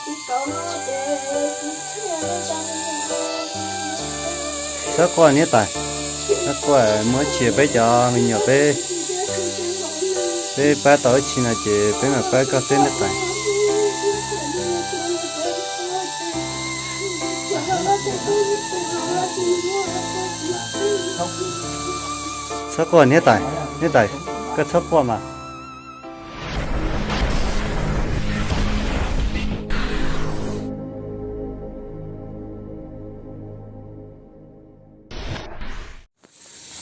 Txhob quaj niam tais, txhob quaj, muab tsis peb cov me nyuam peb, peb pab tau ib tsi no ces peb mam pab koj xwb niam tais. Txhob quaj niam tais, niam tais, koj txhob quaj mas.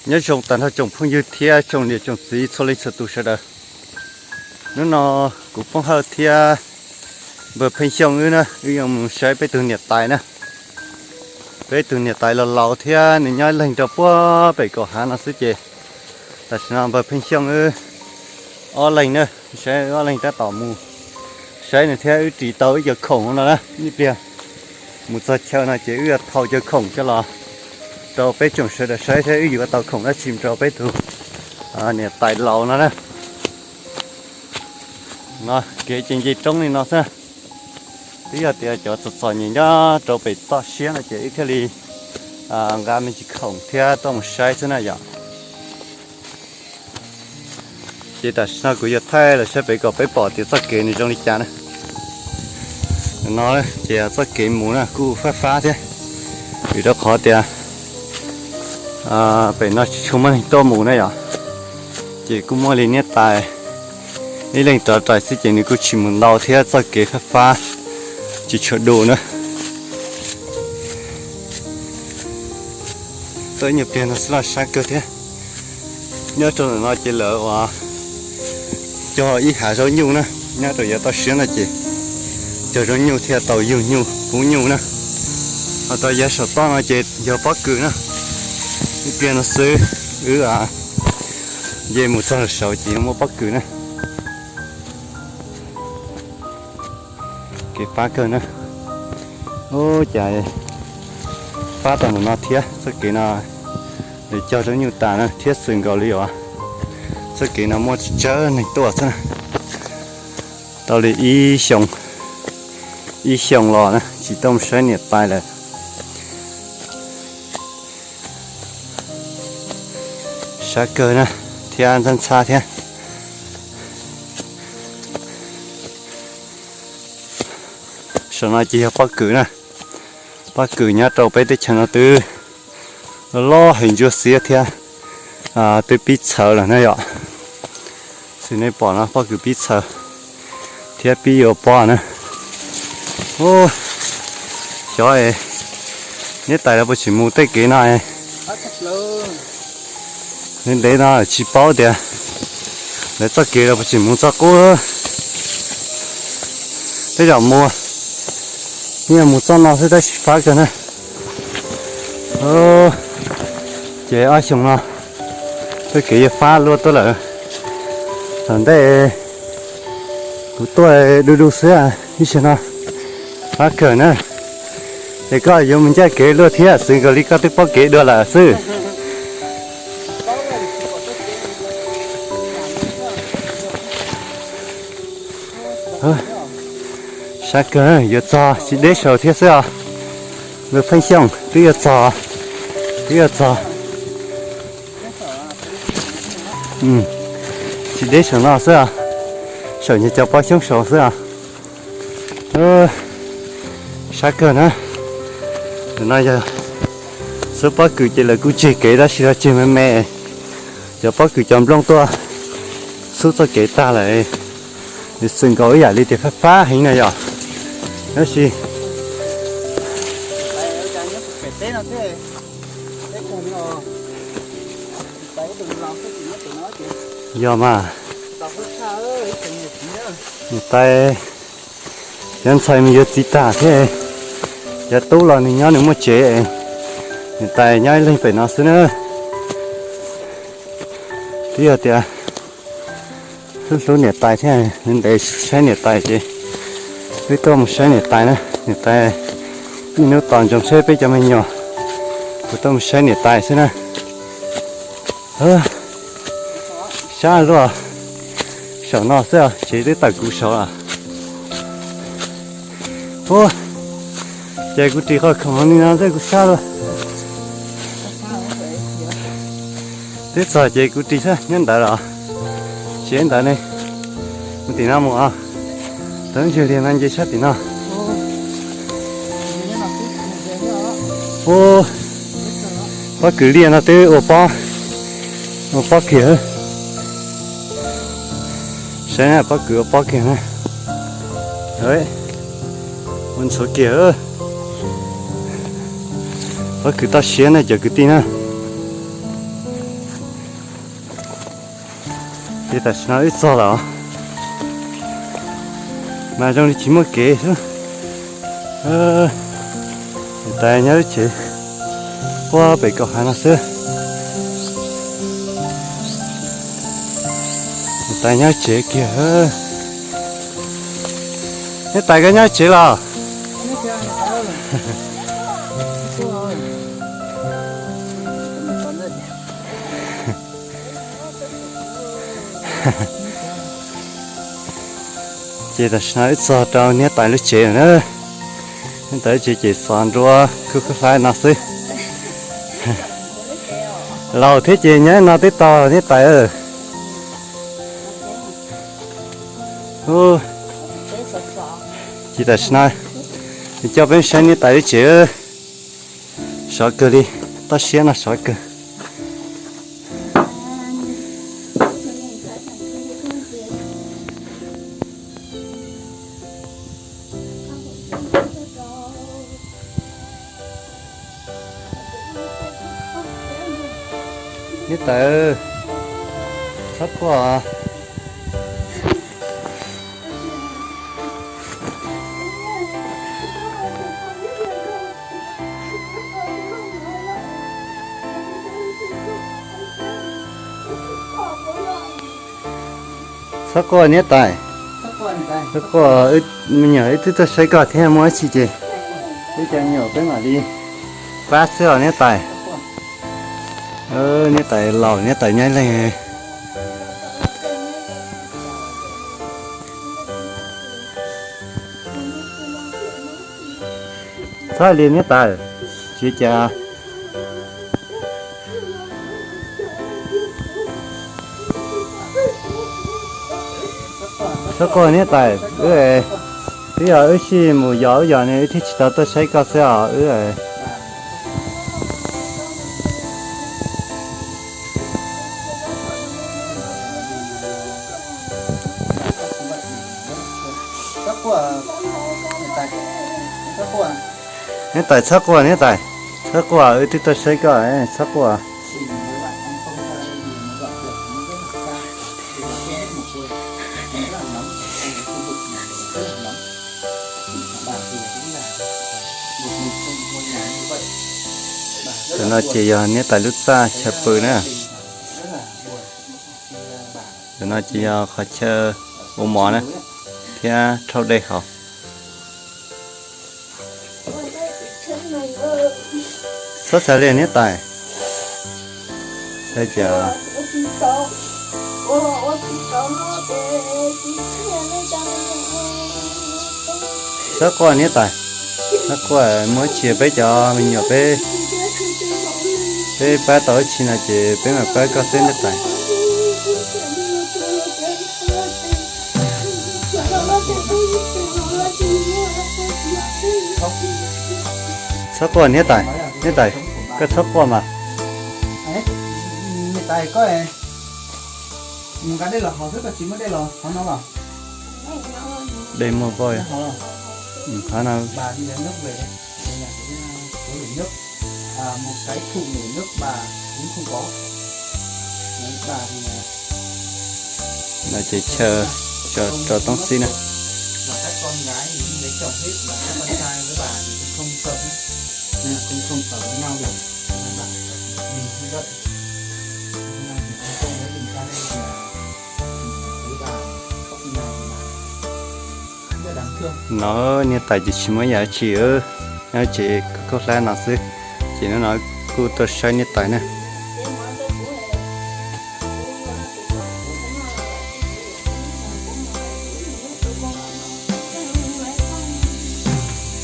Nyob zoo tag nrho tsoom phooj ywg thiab tsoom niam tsoom txiv txhua leej txhua tus sawv daws. Hnub no kuv Poob Hawj thiab npawg Pheej Xyooj wb na, wb yuav mus saib peb tug niam tais na. Peb tug niam tais laus laus thiab nws nyob ib leeg rau puag pem kaum hav no xwb ces tam sim no npawg Pheej Xyooj wb ob leeg na, saib ob leeg tab tom mus saib nws thiab wb ris tau ib co khoom no na. Ib pliag mus txog chaw no ces wb yuav thau cov khoom coj los rau peb tsoom sawv daws saib thiab wb yuav tau khoom dab tsi rau peb tug niam tais laus no na. No kev ces nce roob li no xwb. Twb yog tias cov txom txom nyem nyob rau pem toj siab no ces wb thiaj li nqa me ntsis khoom thiab tuaj mus saib xwb na yom. Ces tam sim no kuv yuav thaij los saib pem kom peb pom tias txoj kev nws zoo li cas na. No ces txoj kev mus na kuj fab fab thiab, vim rau qhov tias pem no tsis tshua muaj neeg tuaj mus na yom. Ces kuj muaj li niam tais ib leeg rov rais xwb ces nws kuj tsis mus ntau thiab txoj kev fab fab tsis tshua du na. Tau ib nyuag pliag no xwb los sab kawg thiab. Nyob rau ntawm no ces lawv uas cog ib hav zaub nyuj na, nyob rau yav toj siab no ces cog zaub nyuj thiaj tau yug nyuj pub nyuj na. Ho rau yav saum toj no ces yog pob kws na. Ib pliag no xwb wb nce mus txog saud ces muaj pob kws na. Kev fab kawg na. Ub, cas fab tau ntawm no thiab, txoj kev no lawv cog zaub nyuj tas na thiab xwm nkaus li uas txoj kev no muaj tsawg tsawg neeg tuaj xwb na. Tau li ib xyoo, ib xyoo los na tsis tuaj mus saib niam tais lawm. Sab kawg na, thiab ntxhab ntxhab thiab. Saum no ces yog pob kws na. Pob kws nyob rau peb teb chaws no twb loj heev ntsuab xiab thiab twb pib txhawv lawm na yom. Xws nej pom no pob kws pib txhawv thiab pib yuav pob na. Ub, xyov niam tais lawv puas tseem mus tej kev no. Ntev ntev no tsis paub tias lawv txoj kev lawv puas tseem mus txoj qub. Tej zaum mus, yeej mus txoj no xwb tab sis fab kawg na. Ces ob xyoo no txoj kev yuav fab luaj tuaj lawm. Thaum ntej kuv tuaj du du xwb, ib xyoo no fab kawg na. Es koj yuav mus ncaj kev luaj thiab, xwv nkaus li koj twb paub kev dua lawm xwb. Sab kawg, yuav txog tsis deb saum thiab xwb os. Npawg Pheej Xyooj, twb yuav txog, twb yuav txog. Tsis deb saum no xwb os, saum nyuag cov pob xyoob saud xwb os. Sab kawg na. Ntawm no yog xub pob kws ces lawv kuj tseg kev tab sis yog tseg me me. Cov pob kws cov nplooj tuaj xub txoj kev tag lawm. Nws xwm nkaus ib yam li tias fab fab heev na yom. Tab sis yog mas, niam tais, cov ntxhais nws yuav txiv tag thiab, cov tub los nws nyob nws muaj tsev, niam tais nyob ib leeg pem no xwb na. Twb yog tias hlub hlub niam tais thiab ntev saib niam tais ces wb tuaj mus saib niam tais na. Niam tais niaj hnub tos ntsoov saib peb cov me nyuam, kuv tuaj mus saib niam tais xwb na. Sab luaj, saum no xwb, tsev twb tawm kuv saud lawm. Ua, ces kuv ris qhov khoom li no xwb kuv sab lawm. Twb txog ces kuv ris xwb nyob ntawd los. Tsis ntawd ne, mus tim no mus os. Tau ntsis liag no nce sab tim no. Ua, pob kws liaj no twb ua pob, ua pob kiag. Saib na, pob kws ua pob kiag na. Ua ntxhuav kiag. Pob kws toj siab na cov kwv tij na. Ces tam sim no wb txog lawm os, mas zoo li tsis muaj kev xwb. Niam tais nyob lub tsev quaj pem kaum hav no xwb. Niam tais nyob tsev kiag. Niam tais koj nyob tsev los? Ces tam sim no wb txog rau niam tais lub tsev lawm na. Niam tais lub tsev ces xov nruab kub kub hlaib no xwb. Laus thiab ces nyob no twb tau niam tais. Ces tam sim no coj peb saib niam tais lub tsev. Sov kawg li, toj siab no sov kawg. Niam tais, txhob quaj. Txhob quaj niam tais. Txhob quaj, me nyuam wb twb tuaj saib koj thiab, muaj dab tsi ces wb cov me nyuam peb mam li pab xwb os niam tais. Niam tais laus, niam tais nyob ib leeg. Txhob li niam tais, tsis cas. Txhob quaj niam tais, wb, twb yog wb sij mus yos wb yos ne wb thiaj tsis tau tuaj saib koj xwb os wb. Niam tais txhob quaj niam tais, txhob quaj, wb twb tuaj saib koj, txhob quaj. Tam no ces yog niam tais lub txaj chaw pw na. Tam no ces yog qhov chaw ua mov na, thiab rhaub dej haus. Txhob xav li niam tais. Xav cas? Txhob quaj niam tais, txhob quaj, muab tsis peb cov me nyuam peb, peb pab tau ib tsi no ces peb mam pab koj xwb niam tais. Txhob quaj niam tais, niam tais, koj txhob quaj mas. Mus nqa dej los haus xwb, koj tsis muaj dej los haus no los? Dej muaj voj. Qhov no. Một cái thùng để nước bà cũng không có. Đấy, bà thì, à, no ces chaw tso toob xib na. Và các con gái thì đi lấy chồng hết, và các con trai với bà thì cũng không hợp nữa. Nên là cũng không ở với nhau được. Nên là bà mình như vậy. Nên là mình không có tình cảm với bà. Thấy bà khóc như này thì bà rất là đáng thương. No niam tais ces tsis muaj yam tsi, nyob tsev koj hlab no xwb. Ces hnub no kuj tuaj saib niam tais na.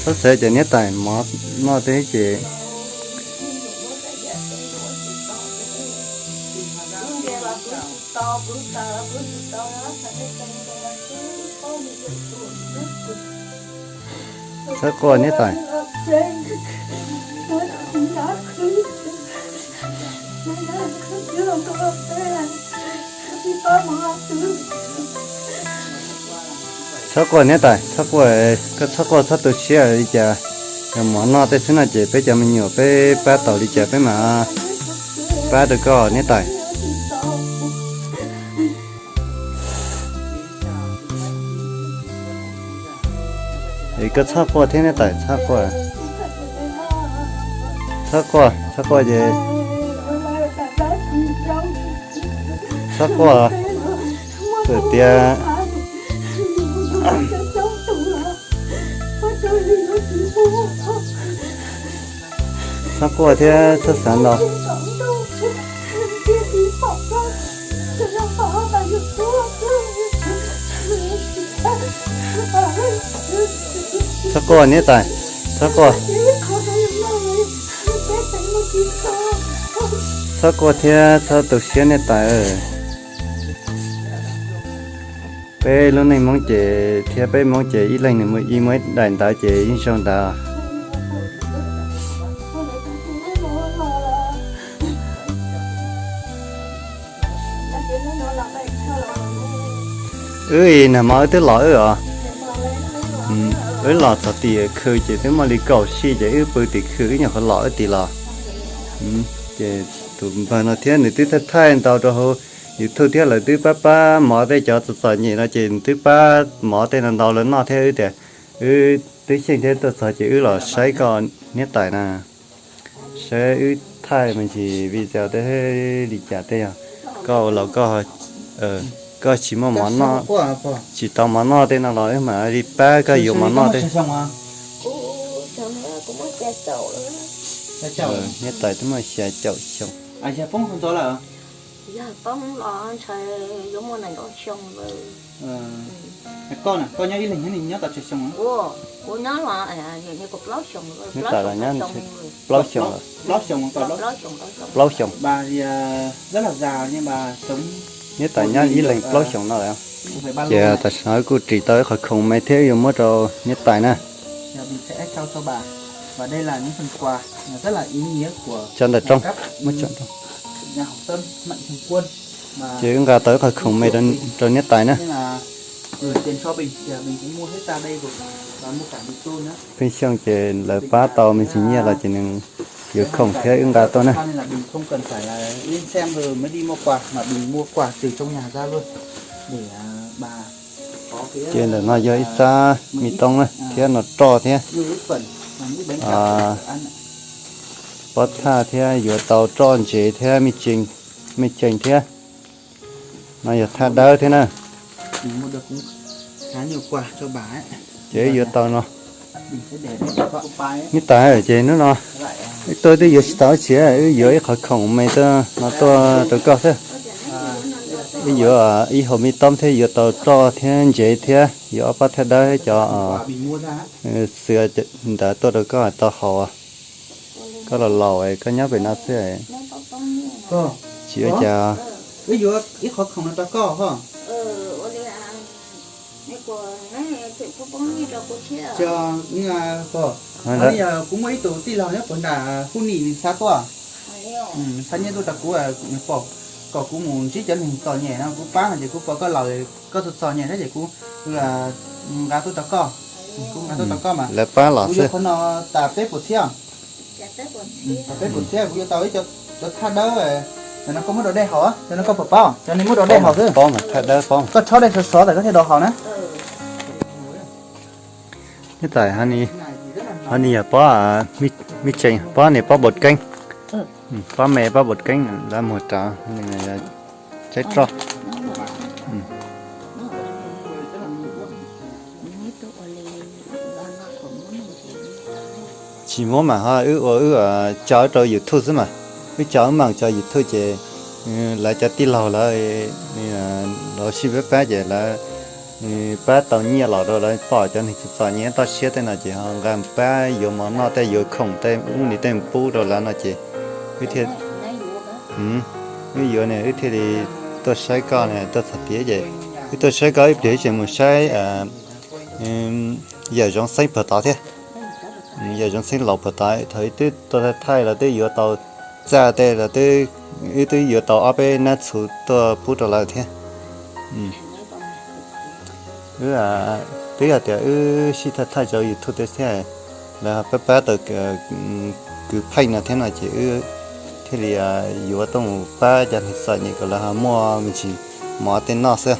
Txhob xav ces niam tais mov noj teb ces. Txhob quaj niam tais. Txhob quaj niam tais, txhob quaj, koj txhob quaj, txhob tu siab li cas. Yog mov noj tej xwb no ces peb cov me nyuam peb pab tau li cas peb mam pab rau koj niam tais. Es koj txhob quaj thiab niam tais, txhob quaj. Txhob quaj, txhob quaj ces. Txhob quaj, txawm tias. Txhob quaj thiab txhob xav ntau. Txhob quaj niam tais, txhob quaj. Txhob quaj thiab txhob tu siab niam tais. Peb lub neej Hmoob ces thiab peb Hmoob ces ib leeg nws muaj ib, muaj ib daim ntawv ces yeej zoo ntawd. Wb nag hmo wb twb los wb os. Wb los txog tim khw ces twb muaj li kaum sij ces wb pw tim khw wb nyuam qhuav los wb tim los. Ces tus npawg no thiab nws twb thaij thaij ntau rau hauv YouTube thiab lawv twb pab pab mov tej cov txom txom nyem no ces nws twb pab mov tej no ntau lawv noj thiab wb tias wb twb xyeej thiab tuaj txog ces wb los saib koj niam tais na. Saib wb thaij me ntsis video tej li cas tej yog koj ua laus koj, koj tsis muaj mov noj, tsis tau mov noj tej no los wb mam li pab koj yuav mov noj tej. Niam tais twb muaj xya caum xyoo. Koj nyob ib leeg nyob tau tsawg xyoo? Niam tais los nyob plaub xyoo lawm. Plaub xyoo. Niam tais nyob ib leeg plaub xyoo no lawm. Ces tam sim no wb kuj ris tau ib qhov khoom me thiab wb yuav muab rau niam tais na. Cov ntawm rooj, muab tso rooj. Ces wb nqa tau ib qhov khoom me rau niam tais na. Pheej Xyooj ces lawv pab tau me ntsis nyiaj los ces nws yuav khoom thiab wb nqa tuaj na. Ces ntawm no yog ib xab me toob na thiab no roj thiab pob thaj thiab yuav tau roj ntsev thiab me cees thiab. No yog thaj dawb thiab na. Ces wb yuav tau no. Niam tais, ces hnub no wb tuaj twb yuav tsis tau dab tsi, wb yuav ib qhov khoom me tuaj no tuaj rau koj xwb. Wb yuav ib hauv me toob thiab yuav tau roj thiab ntsev thiab yuav ob pob thaj dawb thiab cov xwm ntawd tuaj rau koj tau haus. Koj los laus koj nyob pem no xwb. Tsis ua cas. Kuv muaj ib tug tij laug nyob puag nram Hu Nim nws xa tuaj, xa nyiaj tuaj rau kuv, pom kom kuv mus ntsib cov neeg txom nyem no kuv pab no ces kuv pom koj laus koj txom txom nyem thiab ces kuv nqa tuaj rau koj. Kuv nqa tuaj rau koj mas lawv pab los kuv yuav xwb. Qhov no tas peb puas txhiab? Tas peb puas txhiab, kuv yuav tau ib cov thaj dawb. Cov no koj muab rau dej haus, cov no koj puas paub? Cov no muab rau dej haus xwb. Koj tshob dej sov sov tas koj thiaj rau haus na. Niam tais, ho ni yog pob, me tsees, pob ni pob bột keeb. Pob me pob bột keeb lawv muag rau tsaib roj. Tsis muab mas ho wb ua wb tso rau YouTube xwb mas. Wb tso wb mam tso YouTube ces lawv cov tij laug lawv los sib pab pab ces lawv pab tau nyiaj los rau lawv pom cov neeg txom txom nyem toj siab tej no ces ho nqa pab yuav mov noj tej, yuav khoom tej, ub ni tej pub rau lawv no ces wb thiaj, wb yuav ne wb thiaj li tuaj saib koj ne, tuaj txog tiav ces wb tuaj saib koj ib pliag wb tseem mus saib yawm Zoov Xeeb puag tod thiab. Yawm Zoov Xeeb laus puag tod thaum wb twb tuaj thaij thaij los twb yuav tau txaj tej los twb, wb twb yuav tau ob peb nab txhuv tuaj pub rau lawv thiab. Wb twb yog tias wb sib thaij thaij rau YouTube tej thiab, lawv pab pab tau kwv Pheej no thiab no ces wb thiaj li yuav tuaj mus pab cov neeg txom nyem kom lawv ho muaj me ntsis mov tej noj xwb.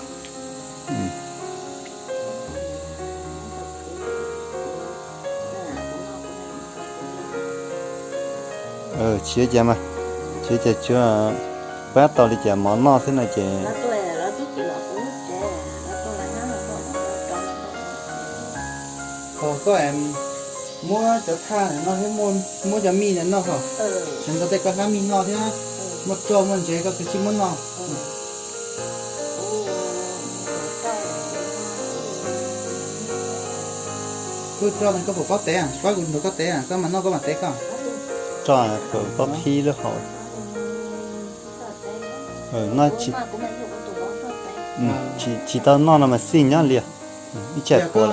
Tsis ua cas mas, tsis ua cas, tsuas pab tau li cas mov noj xwb no ces. Koj muab cov thaj no thiab muab cov mij no noj hos, sawv ntxov tej koj hlab mij noj thiab, muaj roj muaj ntsev koj kav tsij muab noj. Kuv roj no koj puas paub tev? Pab kuv nrog koj tev, koj mam noj koj mam tev koj. Roj puas paub qhib lub hau? Tsis tau noj no mas xij nyob li. Ib tsam puas.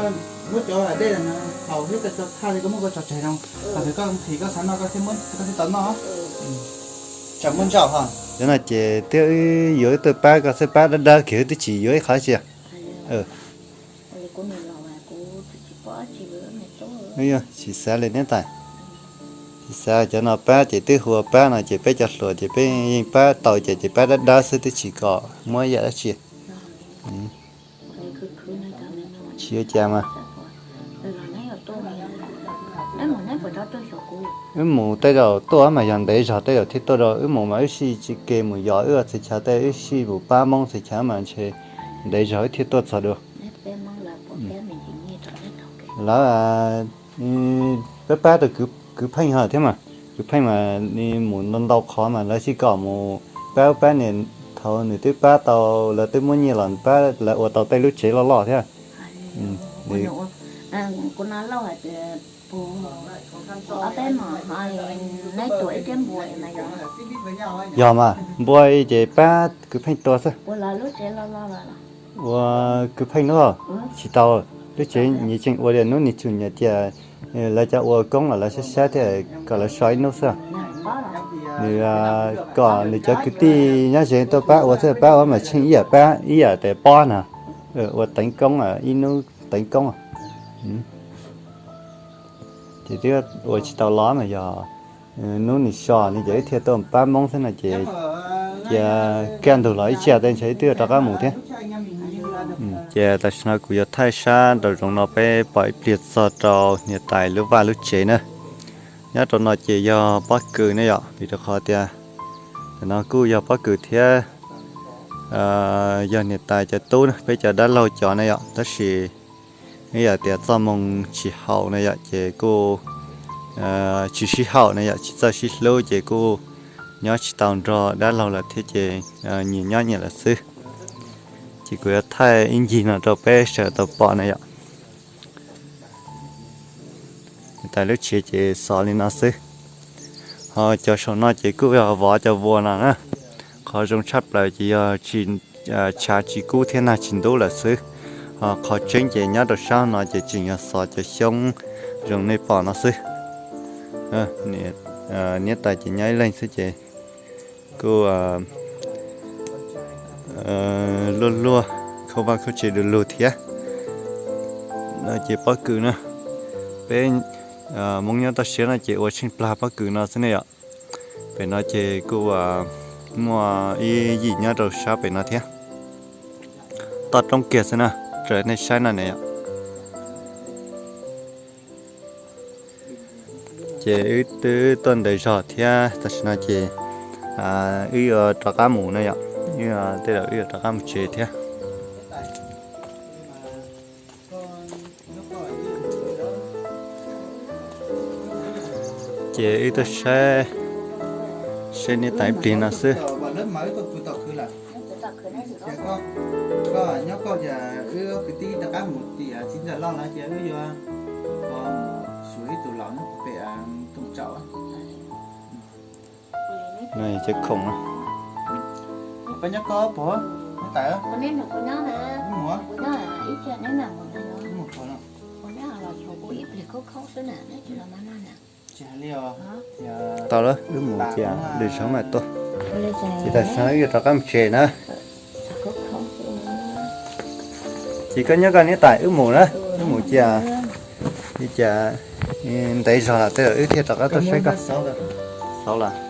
Muab cov dej haus thiab cov thaj li koj muab koj tso tseg rau, hos koj nqhis koj xav noj koj thiaj tau noj. Tsam muab ntsaum hos. Cov no ces twb wb yuav wb tuaj pab koj xwb, pab dawb dawb kiag wb twb tsis yuav ib qho tsi. Tsis xav li neb tais, tsis xav cov no pab ces twb hu ua pab no ces peb cov hluas ces peb yeej pab tau ces ces pab dawb dawb xwb twb tsis kom muab ib yam dab tsi. Tsis ua cas mas. Wb mus tej zaum tuaj mas yog ntev zog tej zaum thiaj tuaj rau, wb mus mas wb sij tsis ke mus yos wb txhia chaw tej, wb sij mus pab Hmoob txhia chaw mas ntshe ntev zog wb thiaj tuaj txog dua. Lawv pab pab rau kwv Pheej ho thiab mas, kwv Pheej mas mus ntau ntau qhov mas lawv sij kom mus pab ub pab niam, thaum nws twb pab tau, lawv twb muab nyiaj los pab lawv ua tau tej lub tsev loj loj thiab. Yog mas, npua ces pab kwv Pheej tua xwb. Ua kwv Pheej lub, tsis tau, lub tsev nyias tseem ua li hnub nws tsum nyias tias lawv cov ua koob los lawv saib saib thiab kom lawv so ib hnub xwb. Nws kom nws cov kwv tij nyob ze tuaj pab ua xwb, pab ua mas tsheej ib yam pab ib yam tias pob na, ua teev koob, ib hnub teev koob. Ces twb ua tsis tau los mas yog hnub nws so li ces wb thiaj tuaj pab Hmoob xwb no ces cia kaj ntug los ib tsam tej ntshe wb twb yuav rov qab mus thiab. Ces tam sim no kuv yuav thaij sab nraum zoov no peb pom ib pliag txog rau niam tais lub vaj lub tsev na. Nyob rau no ces yog pob kws ne yom, vim rau qhov tias ntawm no kuj yog pob kws thiab yog niam tais cov tub na, peb cov dab laug cov na yom, tab sis ib yam tias txoj moo tsis haum na yom, ces kuj tsis sib haum na yom, tsis txawj sib hlub ces kuj nyob tsis tau nrog dab laug lawm thiab ces nyias nyob nyias lawm xwb. Ces kuv yuav thaij ib ncig no rau peb sawv tau pom na yom. Niam tais lub tsev ces xov li no xwb. Ho cov saum no ces kuj yog vov cov vuas no na. Qhov zoo tshaj plaws ces yog tsis, tshav tsis kub thiab nag tsis ntub lawm xwb. Ho qhov tseeb ces nyob rau sab no ces tseem yog xov cov xyoob zoo nej pom no xwb. Niam tais ces nyob ib leeg xwb ces kuj luaj luaj khaub vaj khaub tsev du lug thiab. No ces pob kws na, peb Hmoob nyob toj siab no ces ua tsheej plag pob kws no xwb ne yom. Pem no ces kuj muaj ib yim nyob rau sab pem no thiab. Toj roob kiag xwb na, raws nej saib no ne yom. Ces wb twb tuaj ntev zog thiab, tam sim no ces wb yuav rov qab mus na yom, wb tej zaum wb yuav rov qab mus tsev thiab. Ces wb tuaj saib, saib niam tais ib pliag no xwb. Ces koj, koj nyob koj ces wb kwv tij rov qab mus tim txiv ntxawm Lauj lawv ces wb yuav mus xyuas ib tus laus nyob pem Tooj Tsaum. Cov khoom no. Koj nyob koj puas, neb tawm, wb mus, wb mus. Tsis hais li os. Tau lawm, wb mus cia lwm zaus mam tuaj. Ces tam sim no wb yuav rov qab mus tsev na. Ces koj nyob koj niam tais, wb mus na, wb mus cia, cia ntev zog lawm tej zaum wb thiaj rov qab tuaj saib koj. Xauv lawm.